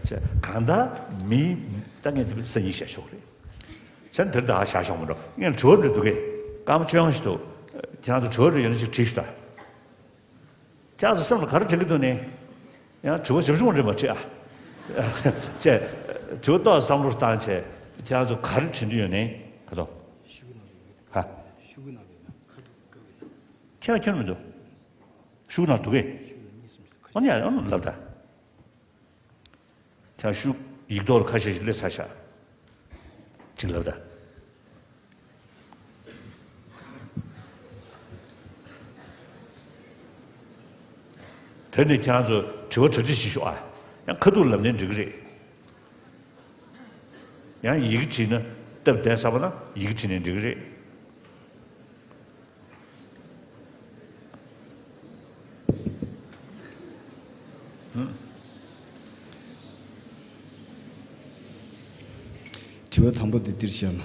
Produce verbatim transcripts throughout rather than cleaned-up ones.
ཅེས་གང་ལྟར་མིའི་ད་ངས་འདི་སང་ཉིན་བཤད་ཆོག་རེད། ཅེས་འདིར་ད་བཞག་ཆོག་མི་འགྲོ། ངས་དྲི་བ་རེ་འདུག་གས། སྐར་མ་བཅོ་ལྔ་ཞིག་འདུག། ཁྱེད་རང་ཚོ་དྲི་བ་རེ་ཡོད་ན་ཅིག་དྲིས་ཤོག་ད། ཁྱེད་རང་ཚོ་སེམས་ལ་ག་རེ་དྲན་གྱི་འདུག་ནས། ཡང་དྲི་བ་ཞབས་ཞུ་མ་དྲན་པ་དྲིས་ཨ། ཅེས་དྲི་བ་ཏོག་བསམ་བློ་བཏང་བྱས། ཁྱེད་རང་ཚོ་ག་རེ་དྲན་གྱི་ཡོད་ནས་ག་དོ། ཧ། ཁྱེད་ཁྱོད་མི་འདུག། ཤུགས་ནང་འདུག་གས། ཨ་ནི་ཨ་ནི་ལབ་ད། ཁྱེད་ཤུགས་ཡིག་ཐོག་ལ་ཁ་ཤས་ཤིག་སླེབས་ཚར་ཤག། ཅིག་ལབ་ད། དེ་ནི་ཁྱེད་རང་ཚོ་དྲི་བ་གྲ་སྒྲིག་བྱེད་ཤོག་ཨ། ཡང་ཁ་ཐུག་ལབ་ནའི་འགྲིག་གི་རེད། ཡང་ཡི་གེ་བྲིས་ན་སྟབས་བདེ་ས་པ་ན་ཡི་གེ་བྲིས་ནའི་འགྲིག་གི་རེད། དྲི་བ་དང་པོ་དེ་འདིར་བཞག་ན།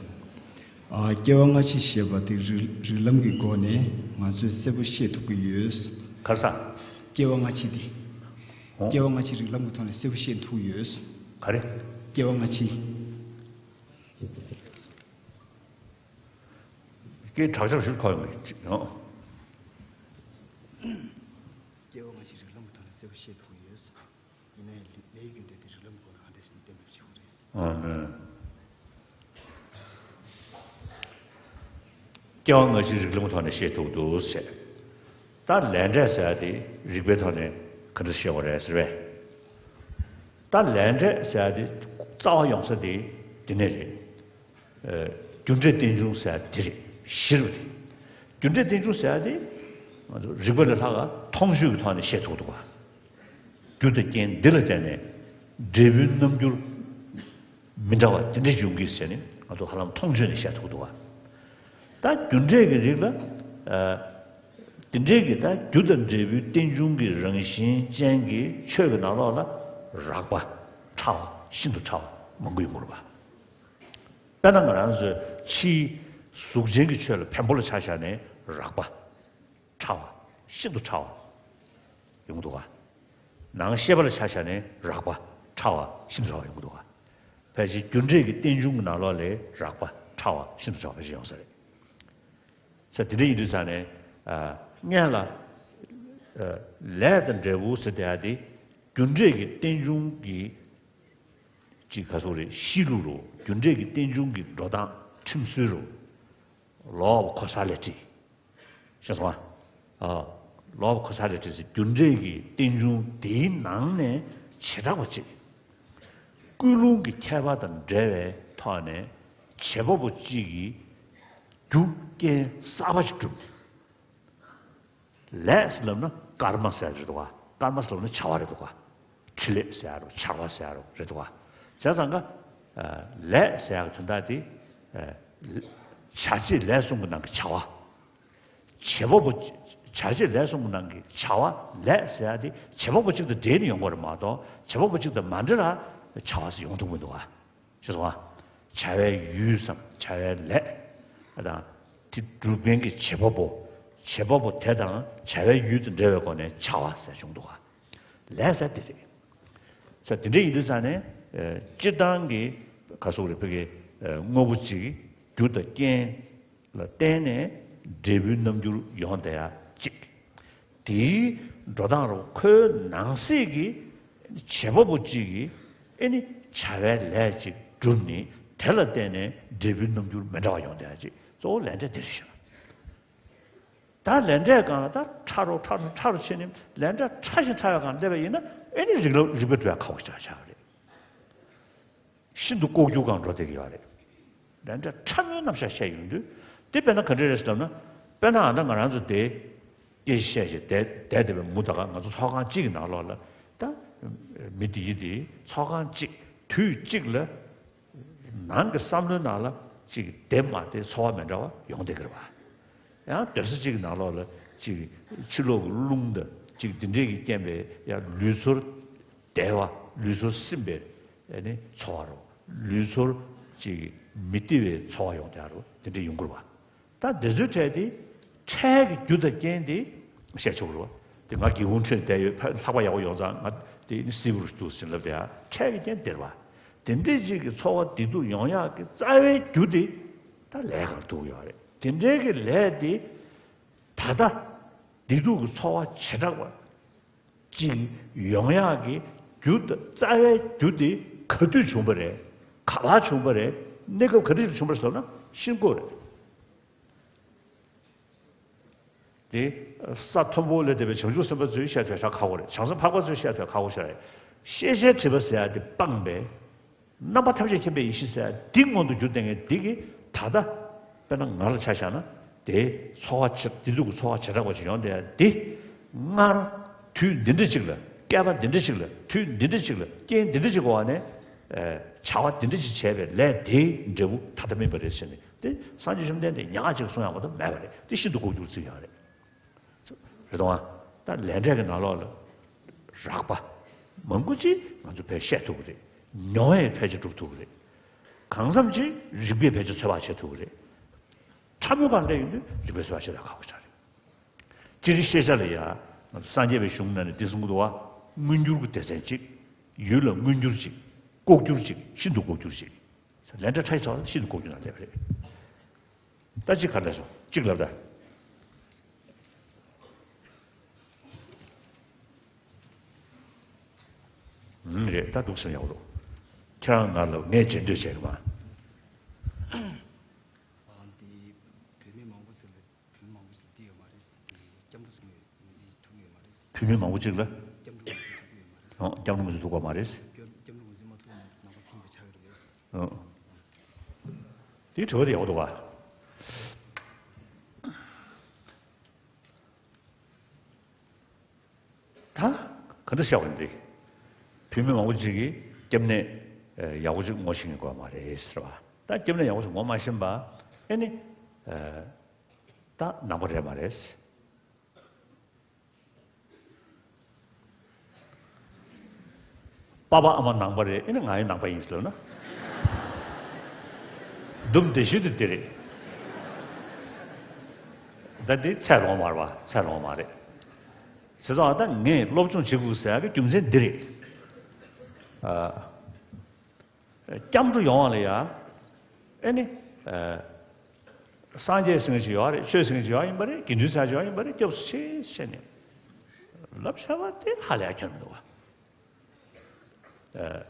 ཨ། སྐྱེ་བ་སྔ་ཕྱི་ཞེས་པ་དེ་རིགས་རིགས་ལམ་གྱི་སྒོ་ནས་ང་ཚོས་གསལ་པོ་ཤེས་ཐུབ་ཀྱི་ཡོད། ག་ས། སྐྱེ་བ་སྔ་ཕྱི་དེ། ཨོ། སྐྱེ་བ་སྔ་ཕྱི་རིགས་ལམ་གྱི་ཐོག་ནས་གསལ་པོ་ཤེས་ཐུབ་ཀྱི་ཡོད། ག་རེ། སྐྱེ་བ་སྔ་ཕྱི། སྐད་གྲགས་ཆག་ཞུ་གོ་ཡོང་གི་ཡོང་། སྐྱེ་བ་སྔ་ཕྱི་རིགས་ལམ་གྱི་ཐོག་ནས་གསལ་པོ་ཤེས་ཐུབ་ཀྱི་ཡོད། ཡིན་ནའི་ལས་རྒྱུ་འབྲས་དེ་རིགས་ལམ་གྱི་སྒོ་ནས་ག་འདྲ་ཞིག་གཏན་འབེབས་བྱེད་དགོས་རེད། ཨ་ནི། སྐྱེ་བ་སྔ་ཕྱི་རིགས་ལམ་གྱི་ཐོག་ནས་ཤེས་ཐུབ་འདུག་ཟེར། ད་ལས་འབྲས་ཟེར་ཡ་དེ་རིགས་པའི་ཐོག་ནས་ག་འདྲ་ཤེས་དགོས་རེད་ཟེར་བས། ད་ལས་འབྲས་ཟེར་ཡ་དེ་རྩ་བ་ཡོང་ས་དེ་དེ་ནས་རེད། ཨ། རྒྱུ་འབྲས་རྟེན་འབྱུང་ཟེར་ཡ་དེ་རེད། གཞིར་བ་དེ། རྒྱུ་འབྲས་རྟེན་འབྱུང་ཟེར་ཡ་དེ་རིགས་པ་ལས་ལྷག་ག་མཐོང་ཆོས་ཀྱི་ཐོག་ནས་ཤེས་ཐུབ་འདུག་ག། རྒྱུ་དང་རྐྱེན་འདི་ལ་བརྟེན་ནས་འབྲས་བུའི་རྣམ་འགྱུར་མི་འདྲ་བ་དེ་འདྲ་ཡོང་གི་ཟེར་ནས་ང་ཚོ་ཧ་ལམ་མཐོང་ཆོས་ནས་བཤད་ཐུབ་འདུག་བ། ད་རྒྱུ་འབྲས་ཀྱི་རིགས་ལ། ཨ། དེ་འདྲའི་གི་ད་རྒྱུ་དང་འབྲས་བུའི་རྟེན་འབྱུང་གི་རང་བཞིན་ཅན་གྱི་ཆོས་ཀྱི་ནང་ལོགས་ལ་རགས་པ་ཕྲ་བ་ཤིན་ཏུ་ཕྲ་བ་མང་པོ་ཡོང་གི་རེད་བ། དཔེར་ན་ང་རང་ཚོའི་ཕྱིའི་གཟུགས་ཅན་གྱི་ཆོས་ལ་བེམ་པོ་ལ་ཆ་བཞག་ནས་རགས་པ། ཕྲ་བ། ཤིན་ཏུ་ཕྲ་བ། ཡོང་འདུག་ག། ནང་ཤེས་པ་ལ་ཆ་བཞག་ནས་རགས་པ་ཕྲ་བ་ཤིན་ཏུ་ཕྲ་བ་ཡོང་གི་འདུག་ག། ཕལ་ཆེར་རྒྱུ་འབྲས་ཀྱི་རྟེན་འབྱུང་གི་ནང་ལོགས་ལས་རགས་པ་ཕྲ་བ་ཤིན་ཏུ་ཕྲ་བ་ཕལ་ཆེར་ཡོང་ས་རེད། ས་དེ་འདྲ་ཡིན་དུས་ཙང་ནས། ཨ། སྔོན་ལ། ཨ། ལས་དང་འབྲས་བུ་ཟེར་བསྡད་ཡ་དེ། རྒྱུ་འབྲས་ཀྱི་རྟེན་འབྱུང་གི་ཅིག་ག་ཟེར་དགོས་རེད། གཤིས་ལུགས་རོ། རྒྱུ་འབྲས་ཀྱི་རྟེན་འབྱུང་གི་འགྲོ་སྟངས་ཁྲིམས་སྲོལ་རོ། ལོག་གོ་ས་ལས་བྲིས། ཤེས་སོང་ཨ། ཨ། ལོག་གོ་ས་ལས་བྲིས་ཟེར་རྒྱུ་འབྲས་ཀྱི་རྟེན་འབྱུང་དེའི་ནང་ནས་བྱེ་བྲག་པ་ཅིག། ཀུན་སློང་གི་ཁྱད་པར་དང་འབྲེལ་བའི་ཐོག་ནས་བྱེད་པ་པོ་གཅིག་གིས་རྒྱུ་རྐྱེན་གསར་པ་ཞིག་བསྒྲུབས་ནས། ལས་ཟེར་ལབ་ན་ཀརྨ་ཟེར་རེད་འདུག་ག། ཀརྨ་ཟེར་ལབ་ན་བྱ་བ་རེད་འདུག་ག། འཕྲིན་ལས་ཟེར་ཡ་རོ། བྱ་བ་ཟེར་ཡ་རོ་རེད་འདུག་ག། བྱས་ཙང་ཀ། ཨ། ལས་ཟེར་ཡ་གི་དོན་དག་དེ། ཨ། བྱ་བྱེད་ལས་གསུམ་གྱི་ནང་གི་བྱ་བ། བྱེད་པ་པོ། བྱ་བྱེད་ལས་གསུམ་གྱི་ནང་གི་བྱ་བ་ལས་ཟེར་ཡ་དེ་བྱེད་པ་པོ་གཅིག་དང་འབྲེལ་ནས་ཡོང་གི་རེད་མ་གཏོགས་བྱེད་པ་པོ་གཅིག་དང་མ་འབྲེལ་ལ་བྱ་བ་ཟེར་ཡོང་ཐུབ་མི་འདུག་ག། ཤེས་སོང་ཨ། བྱ་བའི་ཡུལ་སམ་བྱ་བའི་ལས། ཨ། དང་། དེ་སྒྲུབ་མཁན་གྱི་བྱེད་པ་པོ། བྱེད་པ་པོ་དེ་དང་བྱ་བའི་ཡུལ་དང་འབྲེལ་བའི་སྒོ་ནས་བྱ་བ་ཟེར་བྱུང་འདུག་ག། ལས་ཟེར་དེ་རེད། ས་དེ་འདྲ་ཡིན་དུས་ཙང་ནས། ཨ། སྤྱིར་བཏང་གི་ག་ཟེར་དགོས་རེད། བོད་ཀྱི། ཨ། དངོས་པོ་གཅིག་རྒྱུ་དང་རྐྱེན་ལ་བརྟེན་ནས་འབྲས་བུའི་རྣམ་འགྱུར་ཡོང་བསྡད་ཡ་གཅིག། དེའི་འགྲོ་སྟངས་རུ་ཁོའི་ནང་གསེས་ཀྱི་བྱེད་པ་པོ་གཅིག་གིས་ཨེ་ནི་བྱ་བའི་ལས་གཅིག་བསྒྲུབས་ནས་དེ་ལ་བརྟེན་ནས་འབྲས་བུའི་རྣམ་འགྱུར་མི་འདྲ་བ་ཡོང་བསྡད་ཡ་གཅིག། གཙོ་བོ་ལས་འབྲས་དེ་རེད་ཤག། ད་ལས་འབྲས་སྒང་ལ་ད་ཕྲ་རུ་ཕྲ་རུ་ཕྲ་རུ་ཕྱིན་ནས་ལས་འབྲས་ཕྲ་ཞིང་ཕྲ་བའི་སྒང་སླེབས་པ་ཡིན་ན་ཨེ་ནི་རིགས་ལ་རིགས་པ་འགྲོ་ཡ་ཁག་པོ་ཞིག་ཆགས་ཆགས་པ་རེད། ཤིན་ཏུ་ལྐོག་གྱུར་སྒང་འགྲོ་བསྡད་ཀྱི་ཡོད་རེད། ལས་འབྲས་ཕྲ་མོའི་རྣམ་གཞག་བཤད་ཡོང་དུས་དེ་དཔེར་ན་ག་འདྲ་རེད་ཟེར་ལབ་ན། དཔེར་ན་ཨ་ད་ང་རང་ཚོ་དེ་སྐད་ཆ་བཤད་བྱས་བསྡད་བསྡད་བསྡད་པའི་མུ་ད་ག་ང་ཚོ་ཚོགས་ཁང་གཅིག་གི་ནང་ལོགས་ལ་ད་མི་དེ་ཡི་དེ་ཚོགས་ཁང་གཅིག་དུས་གཅིག་ལ། ནང་གི་བསམ་བློའི་ནང་ལ་ཅིག་བདེ་མ་བདེ་ཚོར་བ་མི་འདྲ་བ་ཡོང་བསྡད་ཀྱི་རེད་བ། ཡང་སྡོད་ས་གཅིག་གི་ནང་ལོགས་ལ་ཅིག་ཕྱི་ལོགས་ཀྱི་རླུང་དང་ཅིག་འདི་འདྲས་ཀྱི་རྐྱེན་པས་ཡང་ལུས་ཚོར་བདེ་བ་ལུས་ཚོར་སིམ་པའི་ཨ་ནི་ཚོར་བ་རོ། ལུས་ཚོར་ཅིག་མི་བདེ་བའི་ཚོར་བ་ཡོང་བསྡད་རོ། འདི་འདྲས་ཡོང་གི་རེད་བ། ད་འདི་ཚོའི་གྲས་དེ་འཕྲལ་གྱི་རྒྱུ་དང་རྐྱེན་དེ་བཤད་ཆོག་གི་རེད་བ། དེ་ང་སྒེའུ་ཁུང་འཁྲིས་བསྡད་ཡོད། ཕ་ལྷགས་པ་ཡག་པོ་ཡོང་ཙང་ང་ དེ་ནི་སིལ་བུར་འདུག་ཟེར་ལབ་དེ་ཡང་འཕྲལ་གྱི་རྐྱེན་སྟེར་བ། དེ་འདྲའི་ཅིག་གི་འཚོ་བ་བདེ་སྡུག་ཡོང་ཡག་གི་རྩ་བའི་རྒྱུ་དེ་ད་ལས་ཀར་ཐུག་ཡོད་རེད། དེ་འདྲའི་གི་ལས་དེ་ད་ལྟ་བདེ་སྡུག་གི་འཚོ་བ་བྱེ་བྲག་པ་ཅིག་ཡོང་ཡག་གི་རྒྱུ་དེ་རྩ་བའི་རྒྱུ་དེ་ག་དུས་བྱུང་བ་རེད། ག་པར་བྱུང་བ་རེད། གནས་སྐབས་ག་འདྲ་ཞིག་ལ་བྱུང་བ་རེད་ཟེར་ན་ཤེས་དགོས་རེད། དེ་ས་མཐོན་པོ་ལས་འདས་པའི་བྱང་ཆུབ་སེམས་དཔའ་ཚོས་བཤད་ཐུབ་ཡག་ཁག་པོ་རེད། བྱང་སེམས་འཕགས་པ་ཚོས་བཤད་ཐུབ་ཡག་ཁག་པོ་ཞིག་རེད། ཤེས་བྱའི་སྒྲིབ་པ་ཟེར་ཡག་དེ་སྤངས་པས། རྣམ་པ་ཐམས་ཅད་མཁྱེན་པའི་ཡེ་ཤེས་ཟེར་ཡག་འདི་མངོན་དུ་གྱུར་བསྡད་མཁན་འདི་གིས་ད་ལྟ་དཔེར་ན་ང་ལ་ཆ་བཞག་ན་དེ་འཚོ་བ་བྱེ་བདེ་སྡུག་གི་འཚོ་བ་བྱེ་བྲག་པ་ཅིག་ཡོང་བསྡད་ཡག་འདི་སྔར་དུས་འདི་འདྲ་ཅིག་ལ་བསྐལ་པ་འདི་འདྲ་ཅིག་ལ་དུས་འདི་འདྲ་ཅིག་ལ་རྐྱེན་འདི་འདྲ་ཅིག་གི་འོག་ནས་བྱ་བ་འདི་འདྲ་ཅིག་བྱས་པའི་ལས་དེའི་འབྲས་བུ་ད་ལྟ་སྨིན་པ་རེད་ཟེར་ནས། དེ་སངས་རྒྱས་བཅོམ་ལྡན་འདས་ཉག་གཅིག་གསུང་ཡག་མ་གཏོགས་མེད་པ་རེད། དེ་ཤིན་ཏུ་ལྐོག་གྱུར་ཚུལ་ཡང་རེད། རེད་དོ། ད་ལས་འབྲས་ཀྱི་ནང་ལོགས་ལ་རགས་པ་མང་པོ་ཅིག་ང་ཚོ་ཕལ་བཤད་ཐུབ་ཀྱི་རེད། མྱོང་བས་ཕལ་ཆེར་སྒྲུབ་ཐུབ་ཀྱི་རེད། གང་འཚམ་ཅིག་རིགས་པས་ཕལ་ཆེར་ཚོད་དཔག་བྱེད་ཐུབ་ཀྱི་རེད། ཕྲ་མོའི་སྒང་སླེབས་ཡོང་དུས་རིགས་པས་ཚོད་དཔག་བྱེད་ཡག་ཁག་པོ་ཆགས་རེད། སྤྱིར་ཤེས་བྱ་ལ་ཡང་ང་ཚོ་སངས་རྒྱས་པའི་གཞུང་ནང་ནས་འདི་གསུང་གི་འདུག་བ། མངོན་གྱུར་གྱི་སྡེ་ཚན་གཅིག་ཡུལ་ལ་མངོན་གྱུར་ཅིག་ལྐོག་གྱུར་ཅིག་ཤིན་ཏུ་ལྐོག་གྱུར་ཅིག་ལས་འབྲས་ཕྲ་ཞིང་ཕྲ་བ་ཤིན་ཏུ་ལྐོག་གྱུར་ནང་སླེབས་པ་རེད། ད་གཅིག་ག་རེ་ལབ་སོང་། གཅིག་ལབ་ད། ཨུམ་རེད། ད་འདུག་སེ་ཡག་པོ་འདུག་ཁྱེད་རང་ང་ལ་ངས་བྱེད་འདོད་བྱས་གི་མ། ཨ་འདི་བུད་མེད་མང་པོ་ཟེར་ལ་བུད་མེད་མང་པོ་ཟེར་འདི་ཡོད་མ་རེད། འདི་སྐྱབས་འགྲོ་གསུང་ཡོད་ངོས་འཛིན་ཐུབ་ཡོད་མ་རེད། བུད་མེད་མང་པོ་གཅིག་ལ། སྐྱབས་འགྲོ་ངོས་འཛིན་ཐུབ་ཡོད་མ་རེད། ཨོ་སྐྱབས་འགྲོ་ངོས་འཛིན་ཐུབ་ཀྱི་མ་རེད། སྐྱབས་སྐྱབས་འགྲོ་ངོས་འཛིན་མ་ཐུབ་ན་ནང་པ་ཕན་པའི་ཆགས་ཀྱི་རེད། ཨོ། དེའི་དྲི་བ་དེ་ཡག་པོ་འདུག་ག་ད་ག་འདྲ་བཤད་པ་ཡིན་ཏེ། བུད་མེད་མང་པོ་ཅིག་གིས་སྐྱབས་གནས་ཡག་པོ་ཅིག་ངོ་ཤེས་ཀྱི་ཡོད་མ་རེད་ཟེར་བ། ད་སྐྱབས་གནས་ཡག་པོ་ཅིག་ངོ་མ་ཤེས་པ་ཨེ་ནི་ད་ནང་པ་རེད་མ་རེད། པ་ཕ་ཨ་མ་ནང་པ་རེད། ཨེ་ནི་ང་ཡང་ནང་པ་ཡིན་ཟེར་ལབ་ན། སྡུག་བདེ་ཤོས་དེ་འདི་རེད། ད་འདི་ཚད་ལོངས་མ་རེད་པ། ཚད་ལོངས་མ་རེད། བྱས་ཙང་ད་ངས་སློབ་སྦྱོང་བྱེད་དགོས་ཟེར་ཡག་གི་རྒྱུ་མཚན་འདི་རེད། ཨ། སྐྱབས་འགྲོ་ཡོང་བ་ལ་ཡ། ཨེ་ནི། ཨ། སངས་རྒྱས་ཟེར་མཁན་ཅིག་ཡོད་རེད། ཆོས་ཟེར་མཁན་ཅིག་ཡོད་ཡིན་པ་རེད། དགེ་འདུན་ཟེར་མཁན་ཅིག་ཡོད་ཡིན་པ་རེད། སྐྱབས་སུ་མཆི་ཟེར་ནས་ལབ་བྱས་པ་དེ་ཧ་ལས་ཡག་ཁྱོན་མི་འདུག་བ། ཨ།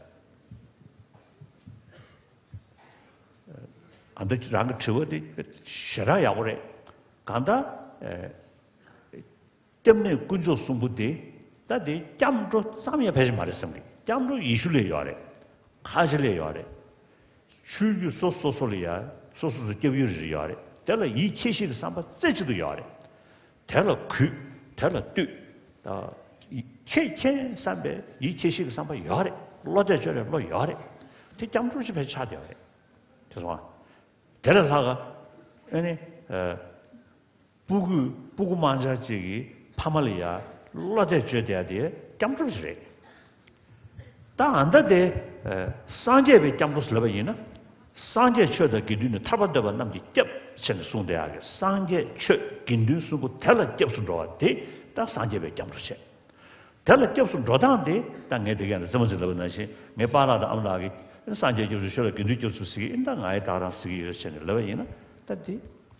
ཨ་འདི་རང་གི་དྲི་བ་དེ་ཞེ་དྲག་ཡག་པོ་རེད། གང་ལྟར། ཨ། སྐྱབས་གནས་དཀོན་མཆོག་གསུམ་པོ་དེ། ད་དེ་སྐྱབས་འགྲོ་ཙམ་ཡང་ཕལ་ཆེར་མ་རེད་བསམ་གི། སྐྱབས་འགྲོ་ཡེ་ཤུ་ལ་ཡོད་རེད། ཁ་ཆེ་ལ་ཡོད་རེད། ཆོས་བརྒྱུད་སོ་སོ་སོ་ལ་ཡ། སོ་སོ་སོ་སྐྱབས་ཡུལ་རེ་རེ་ཡོད་རེད། དེ་ལ་ཡིད་ཆེས་ཤིག་གི་བསམ་པ་རྩེ་གཅིག་ཏུ་ཡོད་རེད། དེ་ལ་གུས། དེ་ལ་བཏུད། ད་ཁྱེད་མཁྱེན་བསམ་པའི་ཡིད་ཆེས་ཤིག་གི་བསམ་པ་ཡོད་རེད། བློ་གཏད་བཅོལ་བའི་བློ་ཡོད་རེད། དེ་སྐྱབས་འགྲོ་ཅིག་ཕལ་ཆེར་ཆགས་བསྡད་ཡོད་རེད། དེ་སོང་ང་། དེ་ལས་ལྷག་ག་ཨེ་ནི། ཨ། སྤུ་གུ་སྤུ་གུ་དམར་འབྱར་ཅིག་གི་ཕ་མ་ལ་ཡ་བློ་གཏད་བཅོལ་བསྡད་ཡ་དེ་སྐྱབས་འགྲོ་ཞིག་རེད། ད་ཨ་འདྲ་དེ། ཨ། སངས་རྒྱས་པའི་སྐྱབས་འགྲོ་ཟེར་ལབ་པ་ཡིན་ན། སངས་རྒྱས་ཆོས་དང་དགེ་འདུན་ནི་ཐར་པར་འདོད་པ་རྣམས་ཀྱི་སྐྱབས་ཟེར་ནས་གསུངས་བསྡད་ཡ་གི། སངས་རྒྱས་ཆོས་དགེ་འདུན་གསུམ་པོ་དེ་ལ་སྐྱབས་སུ་འགྲོ་བ་དེ་ད་སངས་རྒྱས་པའི་སྐྱབས་འགྲོ་བྱས། དེ་ལ་སྐྱབས་སུ་འགྲོ་སྟངས་དེ་ད་ངས་དེ་ག་ནས་རྩེད་མོ་རྩེ་ལབ་པ་ནང་བཞིན། ངའི་པཱ་ལགས་དང་ཨ་མ་ལགས་ཀྱིས་སངས་རྒྱས་སྐྱབས་སུ་མཆི་ལ་དགེ་འདུན་སྐྱབས་སུ་མཆི་གི་ཡིན། ད་ང་ཡི་ད་རང་ཟེར་གི་ཡོད་ཟེར་ནས་ལབ་པ་ཡིན་ན། ད་དེ་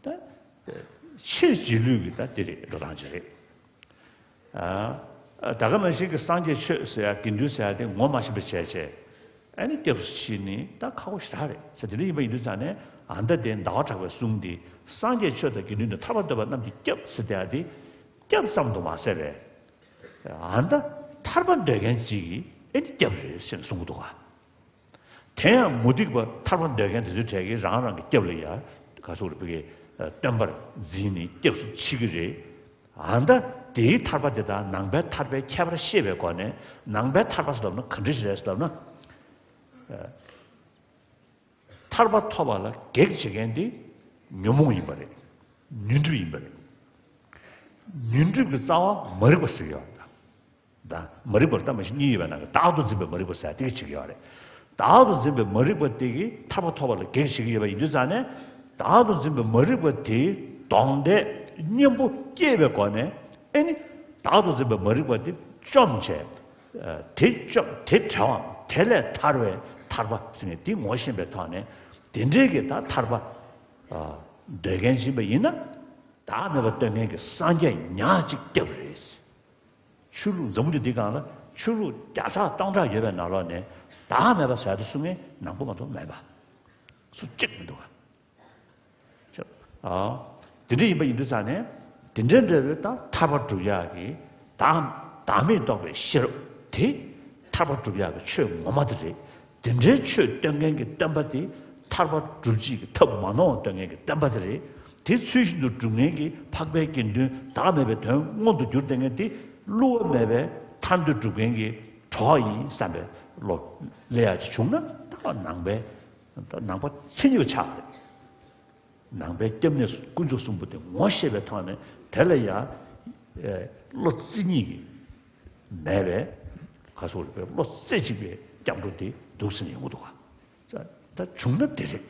ད་ཆེས་རྗེས་ལུས་ཀྱི་ད་དེ་རེད། འགྲོ་སྟངས་ཅིག་རེད། ཨ། ད་ག་ནང་བཞིན་གྱི་སངས་རྒྱས་ཆོས་ཟེར་ཡ་དགེ་འདུན་ཟེར་ཡ་དེ་ངོ་མ་ཤེས་པ་བྱས་བྱས། ཨ་ནི་སྐྱབས་སུ་མཆི་ནི་ད་ཁག་པོ་ཞེ་དྲག་རེད་ཟེར། དེ་འདྲ་ཡིན་པ་ཡིན་དུས་ཙང་ནས་ཨ་ད་དེ་ཟླ་བ་གྲགས་པའི་གསུང་འདི། སངས་རྒྱས་ཆོས་དང་དགེ་འདུན་ནི་ཐར་པར་འདོད་པ་རྣམས་ཀྱི་སྐྱབས་ཟེར་བསྡད་ཡ་དེ་སྐྱབས་ཙམ་དུ་མ་ཟད་པས། ཨ་ད་ཐར་པ་འདོད་མཁན་ཅིག་གི་ཨེ་ནི་སྐྱབས་རེད་ཟེར་ནས་གསུང་གི་འདུག་ག་དེ་ཡང་མུ་སྟེགས་པ་ཐར་པ་འདོད་མཁན་དེ་ཚོའི་གྲས་ཀྱིས་རང་རང་གི་སྐྱབས་ལ་ཡ་ག་ཟེར་དགོས་རེད། བུ་གའི་སྟོན་པར་འཛིན་ནས་སྐྱབས་སུ་མཆི་གི་རེད། ཨ་ད་དེའི་ཐར་པ་དེ་དག་ནང་པའི་ཐར་པའི་ཁྱད་པར་ཤེས་པའི་སྒོ་ནས། ནང་པའི་ཐར་པ་ཟེར་ལབ་ན་ག་འདྲ་ཞིག་རེད་ཟེར་ལབ་ན། ཐར་པ་ཐོབ་པ་ལ་གེགས་བྱེད་མཁན་དེ་ཉོན་མོངས་ཡིན་པ་རེད། ཉོན་སྒྲིབ་ཡིན་པ་རེད། ཉོན་སྒྲིབ་ཀྱི་རྩ་བ་མ་རིག་པ་ཟེར་གྱི་ཡོད་རེད། ད་མ་རིག་པར་ལྟ་མ་ཤེས་གཉིས་ཡོད་པའི་ནང་གི་བདག་ཏུ་འཛིན་པའི་མ་རིག་པ་ཟེར་དེ་གི་བྱེད་ཀྱི་ཡོད་རེད། བདག་ཏུ་འཛིན་པའི་མ་རིག་པ་དེ་གིས་ཐར་པ་ཐོབ་པ་ལ་གེགས་བྱེད་ཀྱི་ཡོད་པ་ཡིན་དུས་ཙང་ནས། བདག་ཏུ་འཛིན་པའི་མ་རིག་པ་དེའི་གདོང་འདས་གཉེན་པོ་སྐྱེས་པའི་སྒོ་ནས། ཨེ་ནི་བདག་ཏུ་འཛིན་པའི་མ་རིག་པ་དེ་བཅོམ་བྱས། དེ་བཅོ་དེ་བྲལ་བའམ་དེ་ལས་ཐར་བའི་ཐར་པ་ཟེར་ནས་དེ་ངོ་ཤེས་པའི་ཐོག་ནས་དེ་འདྲའི་གི་ད་ཐར་པ་འདོད་མཁན་ཅིག་ཡིན་པ་ཡིན་ན། བདག་མེད་པ་སྟོན་མཁན་གྱི་སངས་རྒྱས་ཉག་གཅིག་སྐྱབས་རེད། ཆོས་ལུགས་འཛམ་བུ་གླིང་འདི་སྒང་ལ་ཆོས་ལུགས་བརྒྱ་ཕྲག་སྟོང་ཕྲག་ཡོད་པའི་ནང་ལོགས་ནས་བདག་མེད་པ་ཟེར་དེ་གསུང་མཁན་ནང་པ་མ་གཏོགས་མེད་པ། སུ་གཅིག་མི་འདུག་ག་ཨ། དེ་འདྲ་ཡིན་པ་ཡིན་དུས་ཙང་ནས་དེ་འདྲ་འདྲ་བའི་ད་ཐར་པ་སྒྲུབ་ཡག་གི་བདག་བདག་མེད་རྟོགས་པའི་ཤེས་རབ་དེ་ཐར་པ་སྒྲུབ་ཡག་གི་ཆོས་ངོ་མ་དེ་རེད། དེ་འདྲའི་ཆོས་སྟོན་མཁན་གྱི་སྟོན་པ་དེ་ཐར་པ་སྒྲུབ་བྱེད་ཀྱི་ཐབས་མ་ནོར་བ་སྟོན་མཁན་གྱི་སྟོན་པ་དེ་རེད། དེ་ཚུལ་བཞིན་དུ་སྒྲུབ་མཁན་གྱི་འཕགས་པའི་དགེ་འདུན་བདག་མེད་པའི་དོན་མངོན་དུ་གྱུར་བསྡད་མཁན་དེ་བསླུ་བ་མེད་པའི་ཐར་འདོད་སྒྲུབ་མཁན་གྱི་གྲོགས་ཡིན་བསམ་པའི་བློ་སླེབས་ཡག་ཅིག་བྱུང་ན། ད་ནང་པའི་ད་ནང་པ་མཚན་ཉིད་པ་ཆགས་པ་རེད། ནང་པའི་སྐྱབས་གནས་དཀོན་མཆོག་གསུམ་པོ་དེ་ངོ་ཤེས་པའི་ཐོག་ནས་དེ་ལ་ཡང་བློ་རྩེ་གཉིས་ཀྱིས་མེད་པའི་ག་སོགས་རེད་པས། བློ་རྩེ་གཅིག་པའི་སྐྱབས་འགྲོ་དེ་འདུག་ཟེར་ནས་ཡོང་གི་འདུག་ག་ད་བྱུང་ན་དེ་རེད།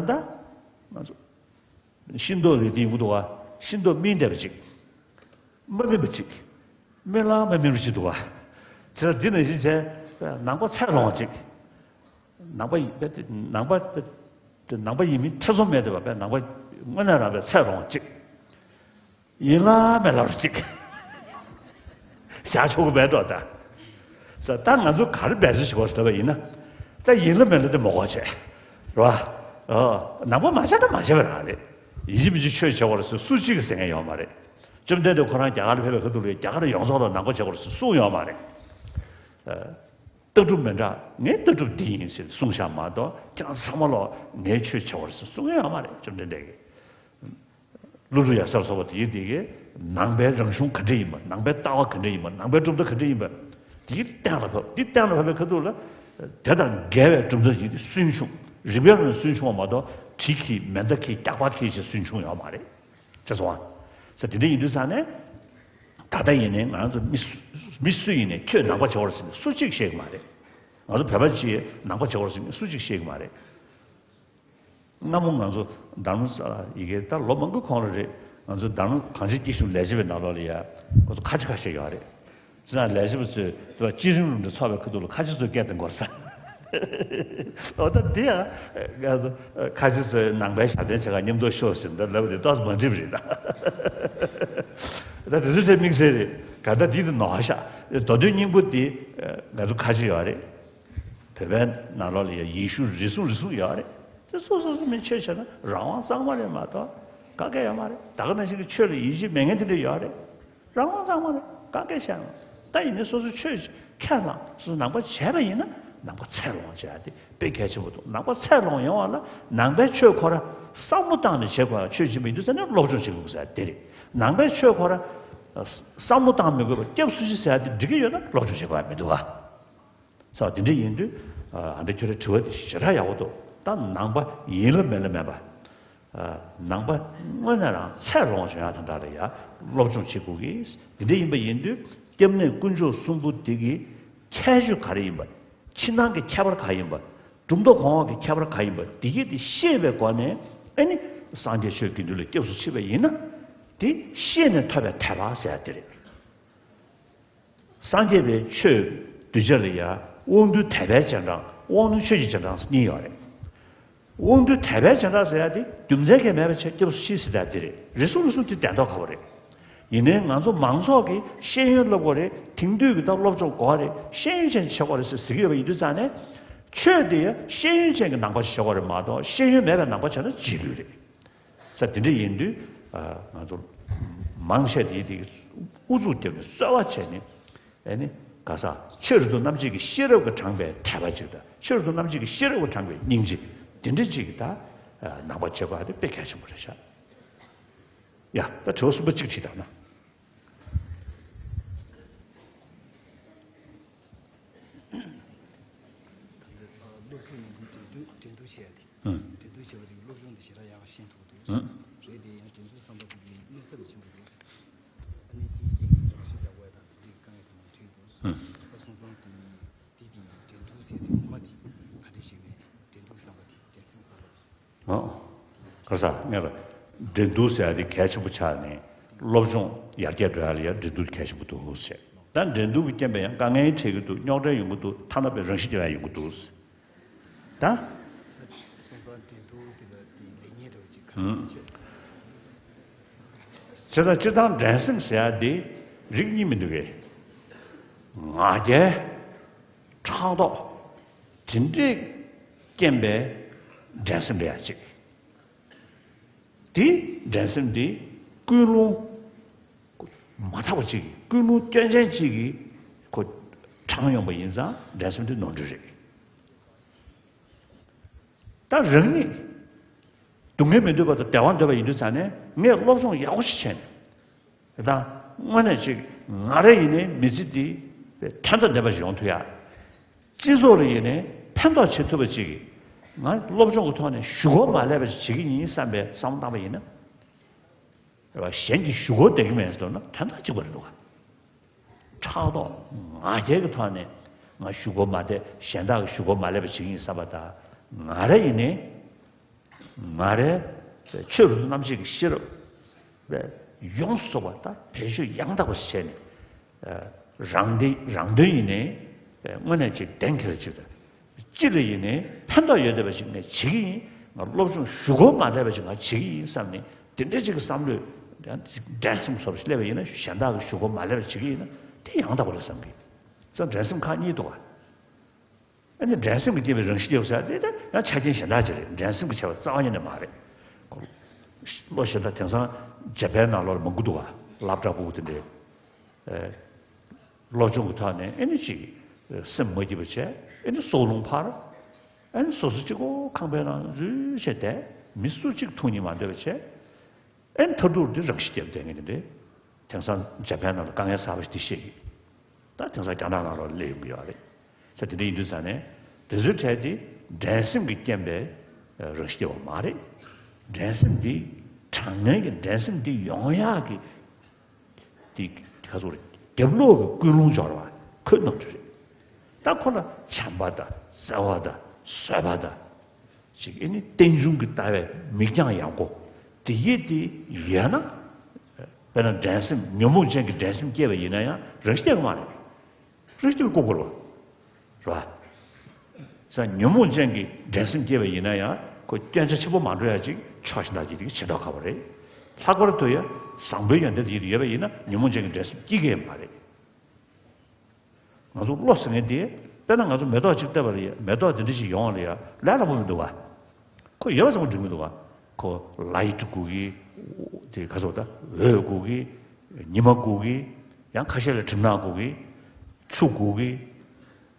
ད་ང་ཚོ་ཤེས་རྟོགས་རེད་དེ་ཡོང་གི་འདུག་ག་ཤེས་རྟོགས་སྨིན་བསྡད་པ་ཅིག་མ་སྨིན་པ་ཅིག་སྨིན་ལ་མ་སྨིན་པ་ཅིག་འདུག་བ། བྱས་ཙང་འདི་ནང་བཞིན་བྱས། ནང་པ་ཚད་ལོངས་ཅིག་ནང་པ་ཡིན་པས་ནང་པ་ནང་པ་ཡིན་མིན་ཐེ་ཚོམ་མེད་དེ་བ་པས། ནང་པ་དངོས་གནས་རང་པའི་ཚད་ལོངས་ཅིག་ཡིན་ལ་མེད་ལ་ཅིག་བཞག་ཆོག་གི་མེད་འགྲོ་ད། ས་ད་ང་ཚོ་ག་རེ་འབད་རྩོལ་བྱེད་དགོས་ཟེར་བ་ཡིན་ན། ད་ཡིན་ལ་མེད་ལ་དེ་མ་དགོས་བྱས། རེད་བ། ནང་པ་མ་བྱས་ད་མ་བྱས་པ་རང་རེད། ཡིན་གཅིག་མིན་གཅིག་ཆོས་བྱེད་དགོས་རེད་ཟེར་སུ་གཅིག་གིས་ཟེར་མཁན་ཡོད་མ་རེད། བཅོམ་ལྡན་འདས་ཁོ་རང་རྒྱ་གར་ལ་ཕེབས་པའི་ཁ་ཐུག་ལ་རྒྱ་གར་ཡོངས་རྫོགས་ལ་ནང་པ་བྱེད་དགོས་རེད་ཟེར་གསུངས་ཡོད་མ་རེད། ལྟ་གྲུབ་མི་འདྲ་ངའི་ལྟ་གྲུབ་འདི་ཡིན་ཟེར་གསུངས་བཞག་མ་གཏོགས། ཁྱེད་རང་ཚང་མ་ལོ་ངའི་ཆོས་བྱེད་དགོས་རེད་ཟེར་གསུངས་ཡོད་མ་རེད། བཅོམ་ལྡན་འདས་ཀྱིས། ཀླུ་སྒྲུབ་ཡབ་སྲས་ལ་སོགས་པ་དེ་དེ་གའི་ནང་པའི་རང་གཞུང་ག་འདྲ་ཡིན་པ། ནང་པའི་ལྟ་བ་ག་འདྲ་ཡིན་པ། ནང་པའི་གྲུབ་མཐའ་ག་འདྲ་ཡིན་པ། དེ་གཏན་ལ་ཕབ། དེ་གཏན་ལ་ཕབ་པའི་ཁ་ཐུག་ལ་དེ་དང་འགལ་བའི་གྲུབ་མཐའ་ཞིག་དེ་སུན་ཕྱུང་། རིགས་པའི་ངོས་ནས་སུན་ཕྱུང་བ་མ་གཏོགས་གྲི་གིས་མེ་མདའ་གིས་རྒྱག་པ་གིས་ཞེས་སུན་ཕྱུང་ཡོད་མ་རེད། ཅེས་སོང་བ། ས་དེ་འདྲ་ཡིན་དུས་ཙང་ནས་ད་ལྟ་ཡིན་ནའི་ང་ཚོ་མི་སུ་མི་སུ་ཡིན་ནའི་ཁྱོད་ནང་པ་བྱེད་དགོས་རེད་ཟེར་ནས་སུ་གཅིག་བཤད་གི་མ་རེད། ང་ཚོ་བོད་པ་ཅིག་ནང་པ་བྱེད་དགོས་རེད་ཟེར་ནས་སུ་གཅིག་བཤད་གི་མ་རེད། སྔ་མོ་ང་ཚོ་དྷརྨ་ས་ལ་ཡི་གེ་ད་ལོ་མང་པོའི་གོང་ལ་རེད། ང་ཚོ་དྷརྨ་གངས་ཅན་སྐྱིད་གཤོངས་ལས་བྱེད་པའི་ནང་ལོགས་ལ་ཡ་ཁོ་ཚོ་ཁ་ཆེ་ཁ་ཤས་ཡོད་རེད། ཅི་ན་ལས་བྱེད་པ་ཚོས་དེ་བ་སྤྱི་རིམ་རུ་འདྲ་ཚོགས་པའི་ཁ་ཐུག་ལ་ཁ་ཆེ་ཚོས་སྐད་གཏོང་དགོས་ས། འོ་ད་འདི་ཡང་ང་ཚོ་ཁ་ཆེ་ཚོས་ནང་པའི་ཞབས་བརྟན་བྱེད་ག་མཉམ་དུ་ཤོག་ཟེར་འདི་ལབ་དེ་ཏོག་ཙམ་མ་འགྲིག་པ་རེད་ད། ད་དེ་ཚོ་ཚེ་དམིགས་བསལ་རེད། ག་ད་འདི་དེ་ནོར་ཤག་མདོ་དོན་སྙིང་པོ་འདི་ང་ཚོ་ཁ་ཆེ་ཡོད་རེད། བོད་པའི་ནང་ལོགས་ལ་ཡང་ཡེ་ཤུ་རེ་ཟུང་རེ་ཟུང་ཡོད་རེད། དེ་སོ་སོ་སོ་མི་ཆོས་བྱས་ན་རང་དབང་གཙང་མ་རེད་མ་གཏོགས་ག་གེ་ཡོད་མ་རེད། ད་ག་ནང་བཞིན་གྱི་ཆོས་ལ་ཡིད་ཆེས་མེད་མཁན་དེ་འདྲ་ཡོད་རེད། རང་དབང་གཙང་མ་རེད། ག་གེ་བཤད་མ་རེད། ད་ཡིན་ནའི་སོ་སོ་ཆོས་ཁས་བླངས་སོ་སོ་ནང་པ་བྱས་པ་ཡིན་ན་ནང་པ་ཚད་ལོངས་བྱས་ཏེ་དཔེ་གལ་ཆེན་པོ་འདུག་ནང་པ་ཚད་ལོངས་ཡོང་བ་ལ་ནང་པའི་ཆོས་ཁོ་ར་བསམ་བློ་བཏང་ནས་བྱེད་དགོས་ཡ་ཆོས་ཅིག་མི་འདུག་ཟེར་ནས་སློབ་སྦྱོང་བྱེད་དགོས་ཟེར་དེ་རེད། ནང་པའི་ཆོས་ཁོ་ར་བསམ་བློ་བཏང་མི་དགོས་པར་སྐྱབས་སུ་མཆི་ཟེར་ཡ་དེ་འགྲིག་གི་ཡོད་ན་སློབ་སྦྱོང་བྱེད་དགོས་ཡ་མི་འདུག་ག་ས་དེ་འདྲ་ཡིན་དུས། ཨ་འདྲ་ཁྱོད་རའི་དྲི་བ་དེ་ཞེ་དྲག་ཡག་པོ་འདུག་ད་ནང་པ་ཡིན་ལ་མེད་ལ་མེད་པ། ཨ་ནང་པ་དངོས་གནས་རང་ཚད་ལོངས་བྱུང་ཡག་དང་འདྲ་ལ་ཡ་སློབ་སྦྱོང་བྱེད་དགོས་ཀྱི། དེ་འདྲ་ཡིན་པ་ཡིན་དུས་སྐྱབས་གནས་དཀོན་མཆོག་གསུམ་པོ་དེ་གི་ཁྱད་ཆོས་ག་རེ་ཡིན་པ། ཕྱི་ནང་གི་ཁྱད་པར་ག་ཡིན་པ། གྲུབ་མཐའ་གོང་འོག་གི་ཁྱད་པར་ག་ཡིན་པ་དེ་གི་དེ་ཤེས་པའི་སྒོ་ནས་ཨ་ནི་སངས་རྒྱས་ཆོས་དགེ་འདུན་ལ་སྐྱབས་སུ་མཆི་བ་ཡིན་ན་དེ་ཤེས་ནས་ཐོབ་པའི་དད་པ་ཟེར་ཡ་དེ་རེད། སངས་རྒྱས་པའི་ཆོས་གདུལ་བྱ་ལ་ཡང་དབང་རྟུལ་དད་པའི་རྗེས་འབྲང་དབང་རྣོན་ཆོས་ཀྱི་རྗེས་འབྲང་གཉིས་ཡོད་རེད། དབང་རྟུལ་དད་པའི་རྗེས་འབྲང་ཟེར་ཡ་དེ་རྒྱུ་མཚན་གྱིས་མེད་པ་བྱས་སྐྱབས་སུ་མཆི་ཟེར་ཡ་དེ་རེད། རེ་ཟུང་རེ་ཟུང་དེ་གདན་ཐོག་ཁ་པོ་རེད། ཡིན་ནའི་ང་ཚོ་མང་ཚོགས་ཀྱིས་ཤེས་ཡོན་བསླབ་དགོས་རེད། དེང་དུས་ཀྱི་ད་སློབ་སྦྱོང་དགོས་རེད། ཤེས་ཡོན་ཅན་བྱེད་དགོས་རེད་ཟེར་ཟེར་གྱི་ཡོད་པ་ཡིན་དུས་ཙང་ནས་ཆོས་དེ་ཡང་ཤེས་ཡོན་ཅན་གྱི་ནང་པ་བྱེད་དགོས་རེད་མ་གཏོགས་ཤེས་ཡོན་མེད་པའི་ནང་པ་བྱས་ན་རྗེས་ལུས་རེད། ས་དེ་འདྲ་ཡིན་དུས་ང་ཚོ་མང་ཆེ་དེ་དེ་ཨུ་ཚུགས་བརྒྱབ་ནས་གསོལ་བ་བྱས་ནས་ཨ་ནི་ག་ས་ཕྱི་རོལ་དུ་རྣམ་འབྱེད་ཀྱི་ཤེས་རབ་ཀྱིས་དྲངས་པའི་དད་པ་ཅིག་དང་ཕྱི་རོལ་དུ་རྣམ་འབྱེད་ཀྱི་ཤེས་རབ་ཀྱིས་དྲངས་པའི་སྙིང་རྗེ་དེ་འདྲ་ཅིག་གིས་ད་ནང་པ་བྱེད་དགོས་ཡ་དེ་དཔེ་གལ་ཆེན་པོ་རེད་ཤག་ཡ་ད་དྲི་བ་གསུམ་པ་གཅིག་དྲིས་དང་ན། སློབ་ཕྲུག་ནང་ཁུལ་འགྲན་བསྡུར་འགྲན་བསྡུར་བྱས་ཏེ། ཨང་། འགྲན་བསྡུར་བྱས་པ་དེ་སློབ་སྦྱོང་དེ་ཞེ་དྲག་ཡག་ཤེས་ཐུབ་འདུག་ཨང་། རེད་དེ་ཡང་འགྲན་བསྡུར་བསམ་པ་དེ་གི་གནོད་འཚེ་ཆེན་པོ་འདུག་ཨ་ནི་དེའི་རྐྱེན་གྱིས་རང་ཤི་རྒྱག་དགོས་དང་དེ་འདྲའི་དཀའ་ངལ་དེ་མང་འཕྲད་འདུག་ཨང་། ད་སོང་ཙང་དེ་དེ་དེ་འགྲན་བསྡུར་ཟེར་དེ་ངོ་མ་དེ་ག་འདྲ་ཞིག་རེད། འགྲན་བསྡུར་བསམ་པ་དེ་འགྲན་སེམས་བསམ་པ་དེ། ཨང་། ག་ས་ངས་ལ་འགྲན་བསྡུར་ཟེར་ཡ་དེ་གལ་ཆེན་པོ་ཆགས་ནས་སློབ་སྦྱོང་ཡར་རྒྱས་འགྲོ་ཡ་ལ་ཡ་འགྲན་བསྡུར་གལ་ཆེན་པོ་འདུག་ཟེར། ད་འགྲན་བསྡུར་གྱི་རྐྱེན་པས་ཡང་དཀའ་ངལ་འཕྲད་ཀྱི་འདུག་རྙོག་དྲ་ཡོང་གི་འདུག་ཐ་ན་པའི་རང་ཤི་རྒྱག་ཡ་ཡོང་གི་འདུག་ད། སོང་ཙང་འགྲན་བསྡུར་གྱི་ལ་དེ་ལེགས་ཉེས་འདྲ་བོ་ཅིག་ག་ཧུམ། རེ་བྱས། བྱས་ཙང་སྤྱིར་བཏང་འགྲན་སེམས་ཟེར་ཡ་དེ་རིགས་གཉིས་མི་འདུག་གས། ང་རྒྱལ། ཕྲག་དོག་དེ་འདྲས་རྐྱེན་པས་འགྲན་སེམས་རེད་ཡ་གཅིག་དེ་འགྲན་སེམས་དེ་ཀུན་སློང་མ་དག་པ་གཅིག་གིས་ཀུན་སློང་སྐྱོན་ཅན་གཅིག་གིས་ཁོ་དྲངས་ཡོང་པ་ཡིན་ཙང་འགྲན་སེམས་དེ་ནོར་འཁྲུལ་རེད། ད་རང་ཉིད་སྡུག་བསྔལ་མི་འདོད་པ་དང་བདེ་བ་འདོད་པ་ཡིན་དུས་ཙང་ནས་ངས་སློབ་སྦྱོང་ཡག་པོ་ཞིག་བྱས་ནས། དེ་དང་དངོས་གནས་ཅིག་ང་རང་ཡིན་ནའི་མི་ཚེ་འདི་དོན་དང་ལྡན་པ་ཞིག་ཡོང་ཐུབ་ཡ། སྤྱི་ཚོགས་ལ་ཡིན་ནའི་ཕན་ཐོགས་བྱེད་ཐུབ་པ་ཅིག་ང་སློབ་སྦྱོང་གི་ཐོག་ནས་ཞུ་སྒོ་མ་ལས་པ་ཞིག་བྱེད་ཀྱི་ཡིན་བསམ་པའི་བསམ་བློ་བཏང་པ་ཡིན་ན། རེད་བ། གཞན་གྱིས་ཞུ་སྒོ་འདེབས་ཀྱི་མེད་ཟེར་ན་དོན་དག་གཅིག་པ་རེད་འདུག་ག་ཕྲག་དོག་ང་རྒྱལ་གྱི་ཐོག་ནས་ང་ཞུ་སྒོ་མ་འདེབས་གཞན་དག་གིས་ཞུ་སྒོ་མ་ལས་པ་བྱེད་ཀྱི་ཡིན་བསམ་པ་དང་ང་རང་ཡིན་ནའི། ང་རའི་ཆོས་རབ་ཏུ་རྣམ་འབྱེད་ཀྱི་ཤེས་རབ་ཡོངས་སུ་རྫོགས་པ་དང་བེད་སྤྱོད་ཡང་དག་པ་བྱས་ནས། རང་དོན་རང་དོན་ཡིན་ནའི་དངོས་གནས་ཅིག་གདེང་འཁེལ་ཅིག་དང་། སྤྱི་ལ་ཡིན་ནའི་ཕན་ཐོགས་ཡོད་བསྡད་པ་ཞིག་ངས་བྱེད་ཀྱི་ཡིན། ང་སློབ་སྦྱོང་ཞུ་སྒོ་མ་སླེབས་པ་ཞིག་ང་བྱེད་ཀྱི་ཡིན་བསམ་ནས་དེ་འདྲ་ཅིག་གི་བསམ་བློས་འགྲན་སེམས་བཟོ་འདྲ་ཞིག་སླེབས་པ་ཡིན་ན། གཞན་དག་གིས་ཞུ་སྒོ་མ་སླེབས་པ་བྱེད་ཀྱི་ཡིན་ན་དེ་ཡང་དག་པ་རེད་བསམ་གྱི། ཙང་འགྲན་སེམས་ཁག་གཉིས་འདུག་ག་ཨ་ནི་འགྲན་སེམས་ཀྱིས་བསྐྱེད་པའི་རང་ཤི་རྒྱག་ཟེར་ཡ་དེ་ད་ཡང་ཆ་རྐྱེན་གཞན་དག་ཅིག་རེད། འགྲན་སེམས་ཀྱིས་བྱས་པ་རྩ་བ་ཉིད་ནས་མ་རེད། ལོ་ཤི་ད་དེང་སང་ཇ་པན་ནང་ལོགས་ལ་མང་པོ་འདུག་ག་སློབ་གྲྭ་ཕྲུ་གུ་དེ་འདྲས། སློབ་སྦྱོང་གི་ཐོག་ནས་ཨེ་ནི་ཅིག་སེམས་མ་སྐྱིད་པ་བྱས། ཨེ་ནི་སྲོག་རླུང་འཕར། ཨེ་ནི་སོ་སོ་གཅིག་པོ་ཁང་པའི་ནང་འཛུལ་བྱས་བསྡད། མི་སུ་གཅིག་ཐུག་སྙིང་མ་འདོད་པ་བྱས། ཨེ་ནི་མཐར་ཐུག་འདི་རང་ཤི་རྒྱབ་བསྡད་མཁན་དེ་འདྲས། དེང་སང་ཇ་པན་ནང་ལ་དཀའ་ངལ་གསར་པ་ཞིག་འདི་བཤད་ཀྱི། ད་དེང་སང་རྒྱ་ནག་ནང་ལོགས་སླེབས་ཡོང་གི་ཡོད་རེད། ས་དེ་འདྲ་ཡིན་དུས་ཙང་ནས་དེ་ཚོའི་གྲས་དེ་འགྲན་སེམས་ཀྱི་རྐྱེན་པས་རང་ཤི་རྒྱབ་པ་མ་རེད། འགྲན་སེམས་འདི་དྲང་ངེས་ཀྱི་འགྲན་སེམས་འདི་ཡོང་ཡག་གི་དེ་ག་ཚོད་རེད། རྒྱབ་ལོགས་ཀྱི་ཀུན་སློང་སྦྱོར་བ་ཁོའི་རྣམ་འགྱུར་རེད། ད་ཁོ་ལ་བྱམས་པ་དང་བརྩེ་བ་དང་བཟོད་པ་དང་། ཅིག་ཨེ་ནི་རྟེན་འབྱུང་གི་ལྟ་བའི་མིག་རྒྱང་ཡངས་པོ་དེ་ཡིད་དེ་ཡོད་ན། དཔེར་ན་འགྲན་སེམས་ཉོན་མོངས་ཅན་གྱི་འགྲན་སེམས་སྐྱེས་པ་ཡིན་ན་ཡང་རང་ཤི་རྒྱག་གི་མ་རེད། རང་ཤི་རྒྱག་ལྐུགས་པ་རེད་བ། ས་ཉོན་མོངས་ཅན་གྱི་འགྲན་སེམས་སྐྱེས་པ་ཡིན་ན་ཡང་ཁོ་སྐྱོན་ཆ་ཆེན་པོ་མ་འགྲོ་ཡ་ཅིག་ཆོག་ཤིང་ཐག་གིས་དེ་གི་བྱེད་མདོག་ཁ་པོ་རེད། ལྷག་པར་དུ་ཡ་བཟང་པོའི་ཡོན་ཏན་དེ་ཡིད་དུ་ཡོད་པ་ཡིན་ན་ཉོན་མོངས་ཅན་གྱི་འགྲན་སེམས་སྐྱེ་གི་ཡོད་མ་རེད། ང་ཚོ་བློ་ཟེར་མཁན་དེ་དཔེར་ན་ང་ཚོ་མེ་ཏོག་ཅིག་བལྟས་པ་ལ་ཡ་མེ་ཏོག་དེ་འདྲ་ཞིག་ཡོང་བ་ལ་ཡ་ལས་སླ་པོ་མི་འདུག་བ། ཁོ་ཡོད་པ་ཚང་མ་འགྲིག་མི་འདུག་བ། ཁོ་ལའིཊ་དགོས་ཀི། དེ་ག་ཚོད་ད་འོད་དགོས་ཀི། ཉི་མ་དགོས་ཀི། ཡང་ཁ་ཤས་ལ་གྲིབ་ནག་དགོས་ཀི། ཆུ་དགོས་ཀི།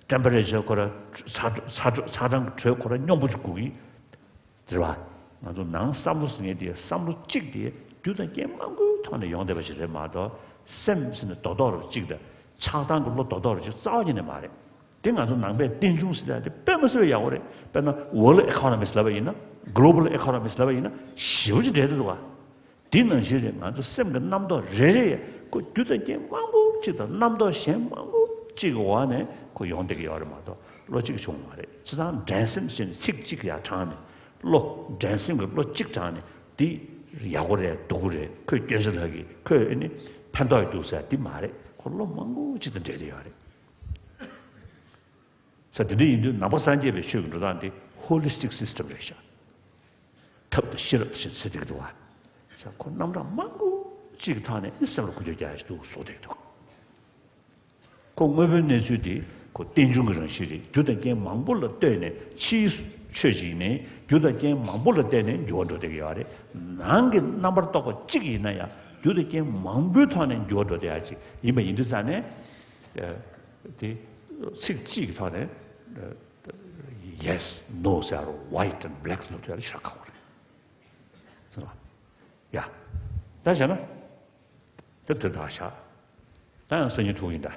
ཊེམ་པ་རེ་ཅར་ཁོ་ར་ཚ་ཚ་ཚ་གྲང་གི་དྲོད་ཁོ་ར་སྙོམས་པོ་ཅིག་དགོས་ཀི། རེད་བ། ང་ཚོ་ནང་བསམ་བློ་ཟེར་མཁན་དེ་བསམ་བློ་གཅིག་དེ་རྒྱུ་དང་རྐྱེན་མང་པོའི་ཐོག་ནས་ཡོང་བསྡད་པ་ཞིག་རེད་མ་གཏོགས་སེམས་ཟེར་ནས་རྡོག་རྡོག་རེ་གཅིག་དང་ཆགས་སྡང་གི་བློ་རྡོག་རྡོག་རེ་གཅིག་རྩ་བ་ཉིད་ནས་མ་རེད། དེ་ང་ཚོ་ནང་པའི་རྟེན་འབྱུང་ཟེར་ཡ་དེ་དཔེ་མ་སྲིད་པའི་ཡག་པོ་རེད། དཔེར་ན་World Economics ལབ་པ་ཡིན་ན། Global Economics ལབ་པ་ཡིན་ན་ཞེ་པོ་ཅིག་འབྲེལ་བསྡད་འདུག་བ། དེ་ནང་བཞིན་རེད། ང་ཚོ་སེམས་ཀྱི་རྣམ་རྟོག་རེ་རེ་ཡ་ཁོ་རྒྱུ་དང་རྐྱེན་མང་པོ་གཅིག་དང་རྣམ་རྟོག་གཞན་མང་པོ་གཅིག་གི་འོག་ནས་ཁོ་ཡོང་བསྡད་ཀྱི་ཡོད་རེད་མ་གཏོགས་བློ་གཅིག་བྱུང་མ་རེད། བྱས་ཙང་འགྲན་སེམས་ཟེར་ནས་ཚིག་གཅིག་ཡར་དྲངས་ནས་བློ་འགྲན་སེམས་ཀྱི་བློ་གཅིག་དྲངས་ནས་འདི་ཡག་པོ་རེད་སྡུག་པོ་རེད། ཁོས་སྐྱོན་ཆ་ལྷག་གི། ཁོས་ཨེ་ནི་ཕན་ཐོགས་འདུག་ཟེར་འདི་མ་རེད། ཁོ་བློ་མང་པོ་གཅིག་དང་འབྲེལ་བསྡད་ཡོད་རེད། ས་དེ་འདྲ་ཡིན་དུས་ནང་པ་སངས་རྒྱས་པའི་ཆོས་ཀྱི་འགྲོ་སྟངས་དེ་Holistic System རེད་ཤག་ཐབས་དང་ཤེས་རབ་ཞེས་ཟེར་བསྡད་ཀྱི་འདུག་བ། ས་ཁོ་རྣམ་གྲངས་མང་པོ་གཅིག་གི་ཐོག་ནས་ནི་སེམས་ལ་ཁོ་ཚོས་རྒྱག་ཡ་ཞིག་འདུག་བཟོ་བསྡད་ཀྱི་འདུག་ཁོ་དངོས་པོའི་གནས་ཚུལ་དེ་ཁོ་རྟེན་འབྱུང་གི་རང་བཞིན་རེད། རྒྱུ་དང་རྐྱེན་མང་པོ་ལ་ལྟོས་ནས། ཕྱིའི་ཆོས་ཅིག་ཡིན་ནའི་རྒྱུ་དང་རྐྱེན་མང་པོ་ལ་བརྟེན་ནས་འགྱུར་བ་འགྲོ་བསྡད་ཀྱི་ཡོད་རེད། ནང་གི་རྣམ་པར་རྟོག་པ་གཅིག་ཡིན་ན་ཡང་རྒྱུ་དང་རྐྱེན་མང་པོའི་ཐོག་ནས་འགྱུར་བ་འགྲོ་བསྡད་ཡ་ཅིག་ཡིན་པ་ཡིན་དུས་ཙང་ནས། དེ་ཚིག་གཅིག་གི་ཐོག་ནས་yes no ཟེར་རོ། white and black ལབ་དུས་ཡ་ལ་ཤར་ཁག་པོ་རེད། ཡ། ད་བྱས་ན། དེ་དེ་དག་བཞག་ད་ཡང་སང་ཉིན་ཐུག་ཡིན་ད།